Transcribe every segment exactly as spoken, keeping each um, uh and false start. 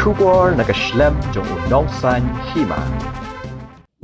Khubor na ka shlem jong u Nongsaiñ Hima.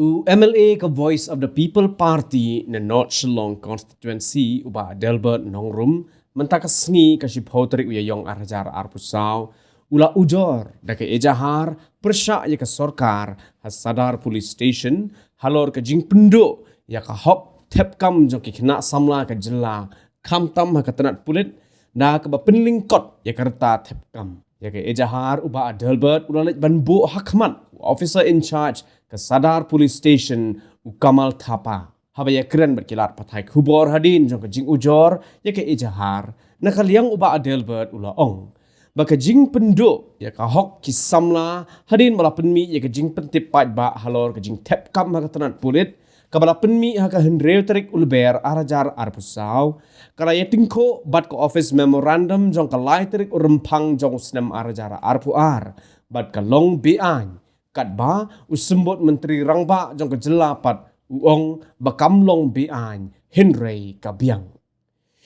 U M L A ka Voice of the People Party na North Shillong Constituency, u Bah Adelbert Nongrum, mynta ka sngi ka shiphew tarik u Ïaïong ar hajar arphew saw, u la ujor da ka ejahar pyrshah ïa ka sorkar ha Sadar Police Station halor ka jingpynduh ïa ka hok thep kam jong ki khynnah samla ka jylla, khamtam ha ka tnat pulit, da kaba pynlyngkot ïa ka rta thep kam. Ïa ka ejahar u Bah Adelbert u la leit ban buh ha khmat u officer in charge ka Sadar Police Station, u Kamal Thapa. Haba ïakren bad ki lad pathai khubor hadien jong ka jingujor ïa ka ejahar, na ka liang u Bah Adelbert u la ong ba ka jingpynduh ïa ka hok ki samla hadien ba la pynmih ïa ka jingpyntip paidbah halor ka jingthep kam ha ka tnat pulit, kaba la pynmih ha ka hynriew tarik u Lber ar hajar arphew saw, ka la ïatyngkhuh bad ka office memorandum jong ka lai tarik u Rymphang jong u snem ar hajar arphew ar, bad ka long be-aiñ. Katba u Symbud Myntri Rangbah jong ka jylla pat u ong ba kam long be-aiñ, hynrei ka biang.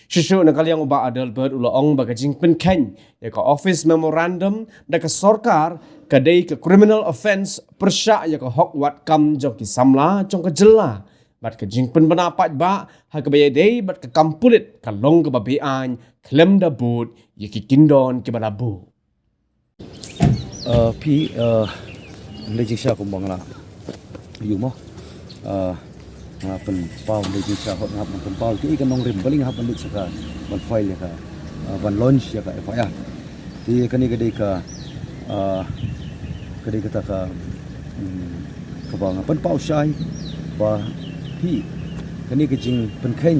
Shuh shuh na ka liang u Bah Adelbert u la ong ba ka jingpynkheiñ ïa ka office memorandum da ka sorkar ka dei ka criminal offence pyrshah ïa ka hok wad kam jong ki samla jong ka jylla. Bad ka jingpynbna paidbah ha kaba ïadei bad ka kam pulit ka long kaba be-aiñ, khlem da bud ïa ki kyndon kiba la buh. Uh, phi, uh, lei jingshisha kumba nga la ïohi mo. Uh, nga pynpaw lei jingshisha hok nga pynpaw ki ka nongrim balei nga hap ban leit sha ka ban file ïa ka, uh, ban launch ïa ka F I R. Te kane ka dei ka, uh, ka dei kata ka, mm, kaba nga pynpaw shai ba phi kane ka jingpynkheiñ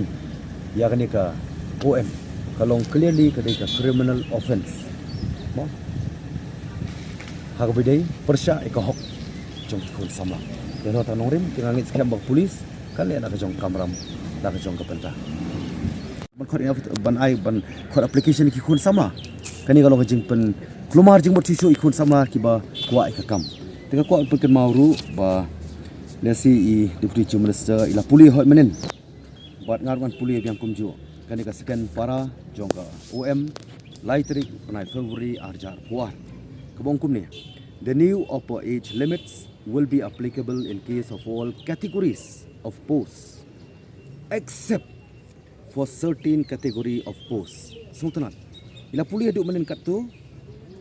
ïa kane ka O M ka long clearly ka dei ka criminal offence. Mo? Ha kaba dei pyrshah ïa ka hok jong ki khun samla. Te hynrei tang nongrim te nga ngeit skhem ba ka police kan leh na ka jong ka kamram, na ka jong ka bynta. Ban khot, ban ai, ban khot application ki khun samla. Kane ka long ka jingpynkulmar jingmut shuh shuh ïa ki khun samla kiba kwah ïa ka kam. Te nga kwah pynkynmaw ruh ba lehse i Deputy Chief Minister i la pule hoi mynnin. Bad nga ruh ngan pule biang kumjuh. Kane ka second para jong ka O M, lai tarik bnai February ar hajar arphew ar, kaba ong kumne: The new upper age limits will be applicable in case of all categories of posts except for certain category of posts. Sngewtynnat, i la pule haduh mynnin katto,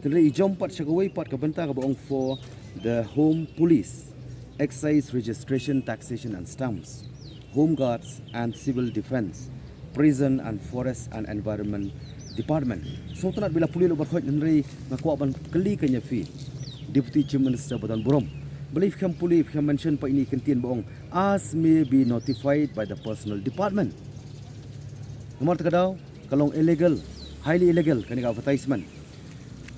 te hynrei i jump pat sha kawei pat ka bynta kaba ong for the Home Police, Excise, Registration, Taxation and Stamps, Home Guards and Civil Defence, Prison and Forest and Environment Department. Sngewtynnat ba i la pule lyngba khot, hynrei nga kwah ban kylli kane ïa phi, Deputy Chief Minister ba don burom, balei phi khlem pule, phi khlem mention pat ïa kane ka kyntien ba ong as may be notified by the personnel department. Namar kata ka daw ka long illegal, highly illegal kane ka advertisement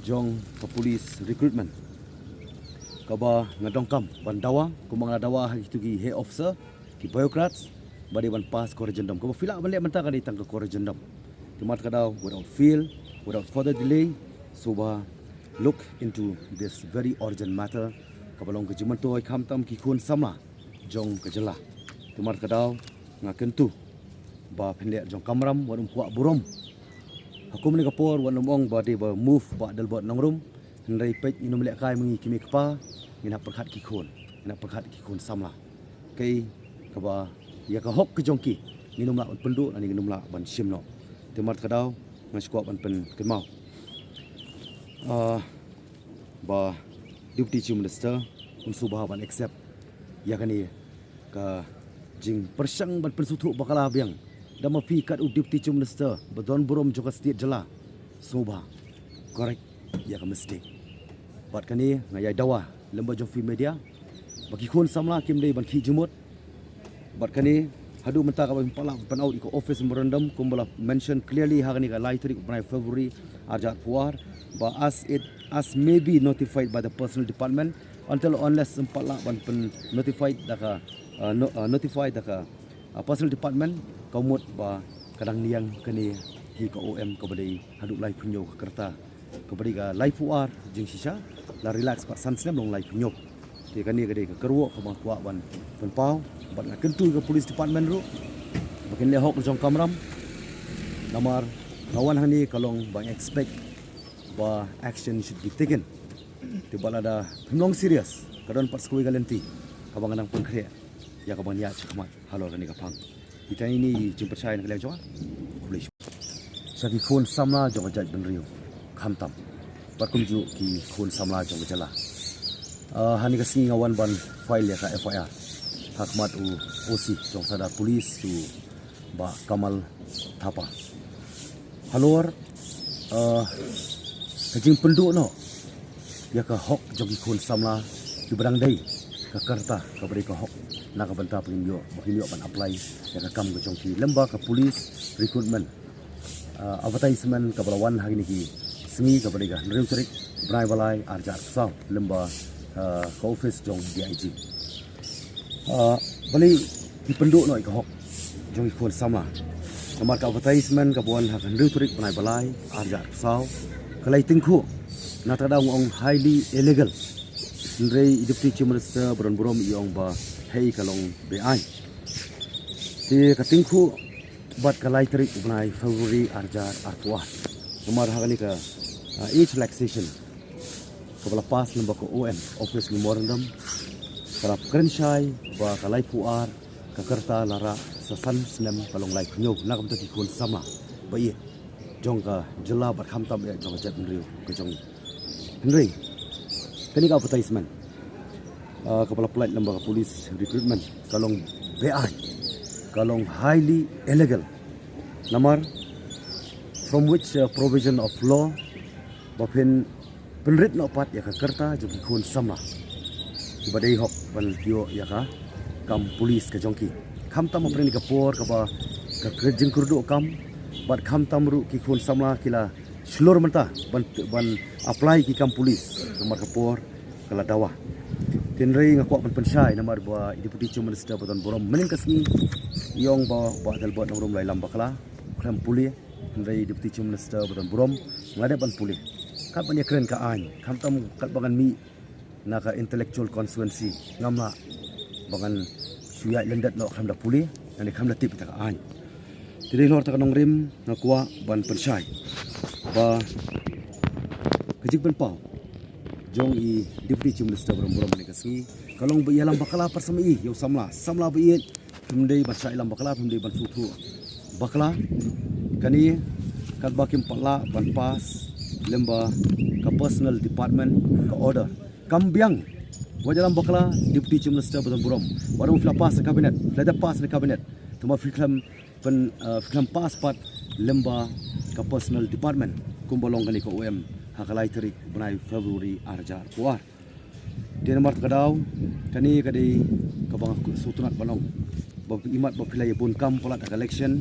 jong ka police recruitment, kaba nga donkam ban dawa kumba nga la dawa ha kito ki heh officer, ki bureaucrats, ba dei ban pass corrigendum. Kaba phi lah ban leh mynta ka dei tang ka corrigendum. Te namar kata ka daw, without fail, without further delay, sngewbha look into this very urgent matter, kaba long ka jingmyntoi khamtam ki khun samla jong ka jylla. Te namar kata ka daw nga kyntu ba phin leh jong ka kamram, wat nym kwah burom. Ha kum kane ka por wat nym ong ba dei ba move Bah Adelbert Nongrum, hynrei peit ngin nym lehkai ma ngi ki kmie ki kpa, ngin hap pyrkhat ki khun, ngin hap pyrkhat ki khun samla. Kaei kaba ïa ka hok ka jong ki ngin nym lah ban pynduh, lane ngin nym lah ban shim noh. Te namar kata ka daw nga shu kwah ban pynkynmaw, ah, ba Deputy Chief Minister un sngewbha ban accept ïa kane ka jingpyrshang ban pynsngewthuh bakla biang da ma phi kat u Deputy Chief Minister ba don burom jong ka state jylla. Sngewbha correct ïa ka mistake. Bad kane nga ïai dawa lem bad jong phi media ba ki khun samla kim dei ban khih jingmut. Bad kane haduh mynta kaba phi lah ban pynpaw ïa ka office memorandum kumba la mention clearly ha kane ka lai tarik bnai February ar hajar arphew ar, ba as it, as may be notified by the personnel department, until unless ym pat lah ban pyn notified da ka, uh, no, uh, notified da ka, uh, personnel department, ka mut ba ka dang niang kane hi ka O M kaba dei haduh laiphew hynñiew ka rta, kaba dei ka laiphew ar jingshisha, la relax pat san snem long laiphew hynñiew. Te kane ka dei ka kyrwoh kaba nga kwah ban pynpaw, bad nga kyntu ïa ka police department ruh ba kin leh hok jong ka kamram. Namar nga wan hangne ka long ba nga expect ba action should be taken. Te ba lada phim long serious, ka don pat sa kawei ka lynti kaba ngan nang pynkhreh ïa kaba ngi ïaid shakhmat halor kane ka phang. Ita ini jingpyrshah na ka liang jong nga. Khublei shibun. Sha ki khun samla jong ka jaitbynriew khamtam, bad kumjuh ki khun samla jong ka jylla. Ah, ha kane ka sngi nga wan ban file ïa ka F I R ha khmat u O C jong Sadar Police, u Bah Kamal Thapa, halor, ah, ka jingpynduh noh ïa ka hok jong ki khun samla kiba dang dei ka kyrta kaba dei ka hok na ka bynta ba kin ïoh, ba kin ïoh ban apply ïa ka kam ka jong ki lem bad ka police recruitment, ah, advertisement kaba la wan ha kine ki sngi, kaba dei ka hynriew tarik bnai ba lai ar hajar arphew saw, lem bad, ah, ka office jong D I G. Ah, balei ki pynduh noh ïa ka hok jong ki khun samla? Namar ka advertisement kaba wan ha ka hynriew tarik bnai ba lai ar hajar arphew saw ka la ïatyngkhuh, na kata ka daw nga ong highly illegal. Hynrei i Deputy Chief Minister ba don burom i ong ba hei, ka long beaiñ. Te ka tyngkhuh bad ka lai tarik u bnai February ar hajar arphew ar. Namar ha kane ka, ah, age relaxation kaba la pass lem bad ka O M, Office Memorandum, ka la kren shai ba ka laiphew ar ka kyrta la rah sa san snem ka long laiphew hynñiew na ka bynta ki khun samla ba ïeit jong ka jylla bad khamtam eh jong ka jaitbynriew ka jong ngi. Hynrei kane ka advertisement, ah, kaba la pyllait lem bad ka police recruitment ka long beaiñ, ka long highly illegal. Namar from which, ah, provision of law ba phin pynrit noh pat ïa ka kyrta jong ki khun samla kiba dei hok ban ïoh ïa ka kam police ka jong ki? Khamtam ha pyrthei ka por kaba ka, ka jingkyrduh kam, bad khamtam ruh ki khun samla ki la shlur mynta ban, ban apply ki kam police, namar ka por ka la dawa. Hynrei nga kwah ban pynshai namar ba i Deputy Chief Minister ba don burom mynhynnin ka sngi i ong ba Bah Adelbert Nongrum u la ïalam bakla, u khlem pule. Hynrei Deputy Chief Minister ba don burom, nga la dep ban pule. Kat ban ïakren ka aiñ, khamtam kat ba ngan mih na ka intellectual constituency, ngam lah ba ngan shu ïaid lyndet noh khlem da pule, lane khlem da tip ïa ka aiñ. Te dei halor kata ka nongrim nga kwah ban pynshai ba ka jingpynpaw jong i Deputy Chief Minister ba don burom mynhynnin ka sngi ka long ba i ïalam bakla pat sa ma i ïa u samla, samla ba ïeit, phim dei ban shah ïalam bakla, phim dei ban sngewthuh bakla. Kane katba kim pat lah ban pass lem bad ka personnel department ka order. Kam biang, wat ïalam bakla, Deputy Chief Minister ba don burom. Wat ong phi la pass na cabinet, phi la dep pass na cabinet, tangba phi khlem pyn, eh, phi khlem pass pat lem bad ka personnel department kumba long kane ka O M ha ka lai tarik bnai February ar hajar arphew ar. Te namar kata ka daw, kane ka dei kaba nga sngewtynnat ban ong ba imat ba phi la ïa bun kam palat ha ka election,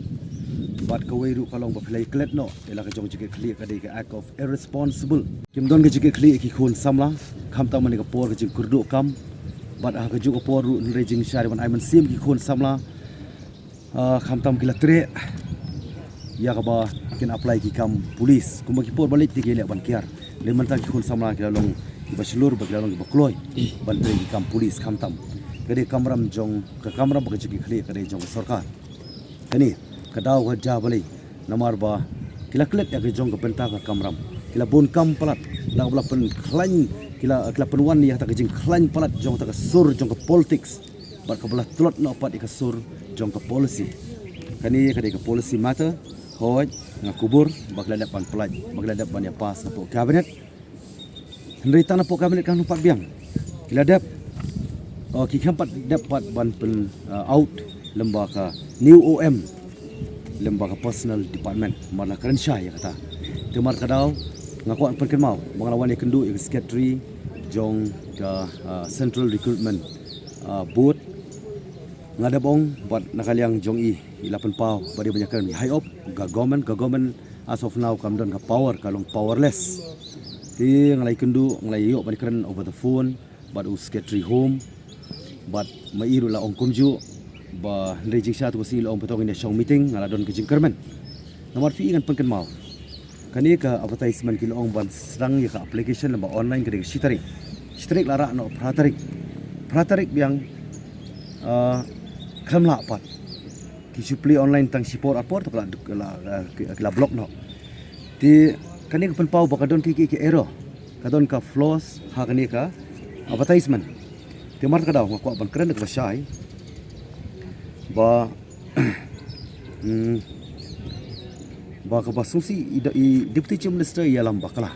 bad kawei ruh ka long ba phi la ïa klet noh ïa la ka jong ka jingkitkhlieh, ka dei ka act of irresponsible. Kim don ka jingkitkhlieh ïa ki khun samla, khamtam ha kane ka por ka jingkyrduh kam, bad ha kajuh ka por ruh hynrei jingshai ban ai mynsiem ki khun samla, ah, khamtam ki la treh ïa kaba kin apply ki kam police. Kumba ki por ba leit te ki leh ban kiar. Hynrei mynta ki khun samla ki la long kiba shlur bad ki la long kiba kloi ban trei ki kam police khamtam. Ka dei kamram jong, ka kamram bad ka jingkitkhlieh ka dei jong ka sorkar. Kane ka daw ka jia balei? Namar ba ki la klet ïa ka jong ka bynta ka kamram. Ki la bun kam palat, la kaba la pynkhlaiñ, ki la, ki la pynwan ïa kata ka jingkhlaiñ palat jong kata ka sur jong ka politics, bad kaba la tlot noh pat ïa ka sur jong ka policy. Kane ka dei ka policy matter, hooid, nga kubur ba ki la dep ban pyllait, ba ki la dep ban ïa pass napoh cabinet. Hynrei tang napoh cabinet kam pat biang. Ki la dep, oh, ki khlem pat dep pat ban pyn, uh, out lem bad ka new O M, lem bad ka personnel department, namar la kren shai ïa kata. Te namar kata ka daw nga kwah pynkynmaw ba nga la wan ïakynduh ïa ka secretary jong ka, uh, Central Recruitment, uh, Board. Nga dep ong bad na ka liang jong i, i la pynpaw ba dei ban ïakren, i high up ka government, ka government as of now kam don ka power, ka long powerless. Te nga la ïakynduh, nga la ïoh ban ïakren over the phone bad u secretary home, bad ma i ruh la ong kumjuh ba hynrei jingshah tu ka sngi la ong ba to ngin ïa shong meeting, nga la don ka jingkyrmen. Namar phi i, ngan pynkynmaw, kane ka advertisement ki la ong ban sdang ïa ka application lem bad online ka dei ka shi tarik. Shi tarik la rah noh phra tarik. Phra tarik biang, ah, khlem lah pat. Ki shu plie online tang shi por ar por to ki la, ki la, ki la block noh. Te kane ka pynpaw ba ka don ki, ki, ki error. ka don ka flaws ha kane ka advertisement. Te mar ka daw nga kwah ban kren da kaba shai ba, hmm, ba kaba sngewsih i, i Deputy Chief Minister ïalam bakla.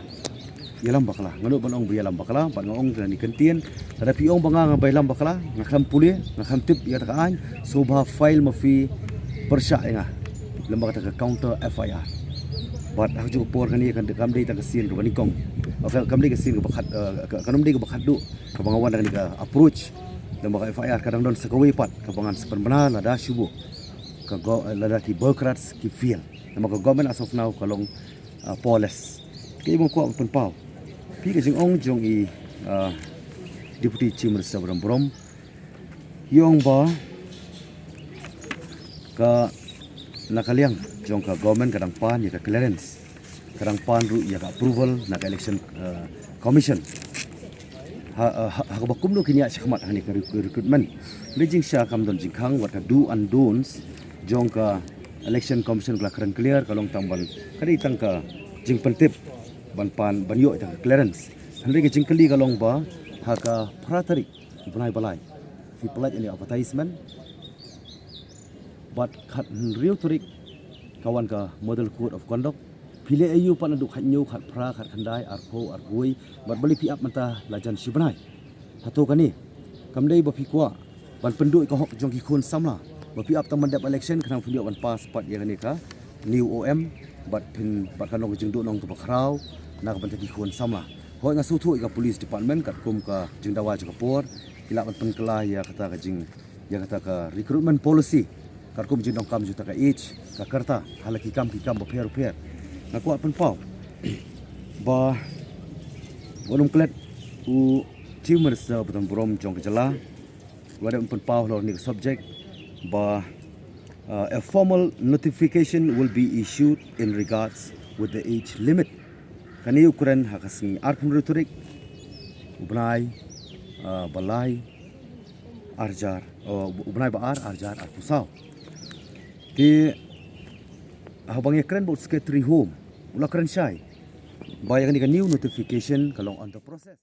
Ïalam bakla. Nga nud ban ong ba ïalam bakla, bad nga ong kane ka ktien. Lada phi ong ba nga, nga ba ïalam bakla, nga khlem pule, nga khlem tip ïa kata ka aiñ, sngewbha file ma phi pyrshah ïa nga lem bad kata ka counter F I R. Bad ha kajuh ka por kane kan, kam dei tang ka sien kaba nyngkong. Ka, kam dei ka sien kaba khat, eh, ka, kam dei kaba khatduh kaba nga wan da kane ka approach. Lem bad ka F I R ka dang don sa kawei pat kaba ngan sa pynbna lada shu buh ka go, eh, lada ki bureaucrats ki fail. Namar ka government as of now ka long, ah, powerless. Kaei ba nga kwah pynpaw, phi, ka jingong jong i, ah, Deputy Chief Minister ba don burom, i ong ba ka, na ka liang jong ka government ka dang pan ïa ka clearance, ka dang pan ruh ïa ka approval na ka Election, ah, Commission. Ha, ha, ha kaba kumno kin ïaid shakhmat ha kane ka rec-, recruitment. Hynrei jingshisha kam don jingkhang wat ka do and don'ts jong ka Election Commission, ka la kren clear, ka long tang ban, ka dei tang ka jingpyntip ban pan, ban ïoh ïa ka clearance. Hynrei ka jingkylli ka long ba ha ka phra tarik u bnai ba lai phi pynlait ïa kane ka advertisement, bad khathynriew tarik ka wan ka Model Code of Conduct. Phi leh aïu pat naduh khathynñiew, khatphra, khatkhyndai, arphew, arphew wei, bad balei phi ap mynta la jan shi bnai? Hato kane kam dei ba phi kwah ban pynduh ïa ka hok jong ki khun samla ba phi ap tang ban dep election khnang phin ïoh ban pass pat ïa kane ka new O M, bad phin, bad ka long ka jingduhnong kaba khraw na ka bynta ki khun samla? Hooid, nga sngewthuh ïa ka police department, katkum ka jingdawa jong ka por ki lah ban pynkylla ïa kata ka jing, ïa kata ka recruitment policy katkum jingdonkam jong kata ka age, ka rta, ha la ki kam, ki kam bapher bapher. Nga kwah pynpaw ba wat nym klet, u Chief Minister ba don burom jong ka jylla u la dep pynpaw halor kane ka subject ba, uh, a formal notification will be issued in regards with the age limit. Kane u kren ha ka sngi arphew hynriew tarik u bnai, uh, ba lai, arhajar, uh, u bnai ba ar, arhajar arphew saw. Te haba ngi kren bad u Secretary Home, u la kren shai ba ïa kane ka new notification ka long under process.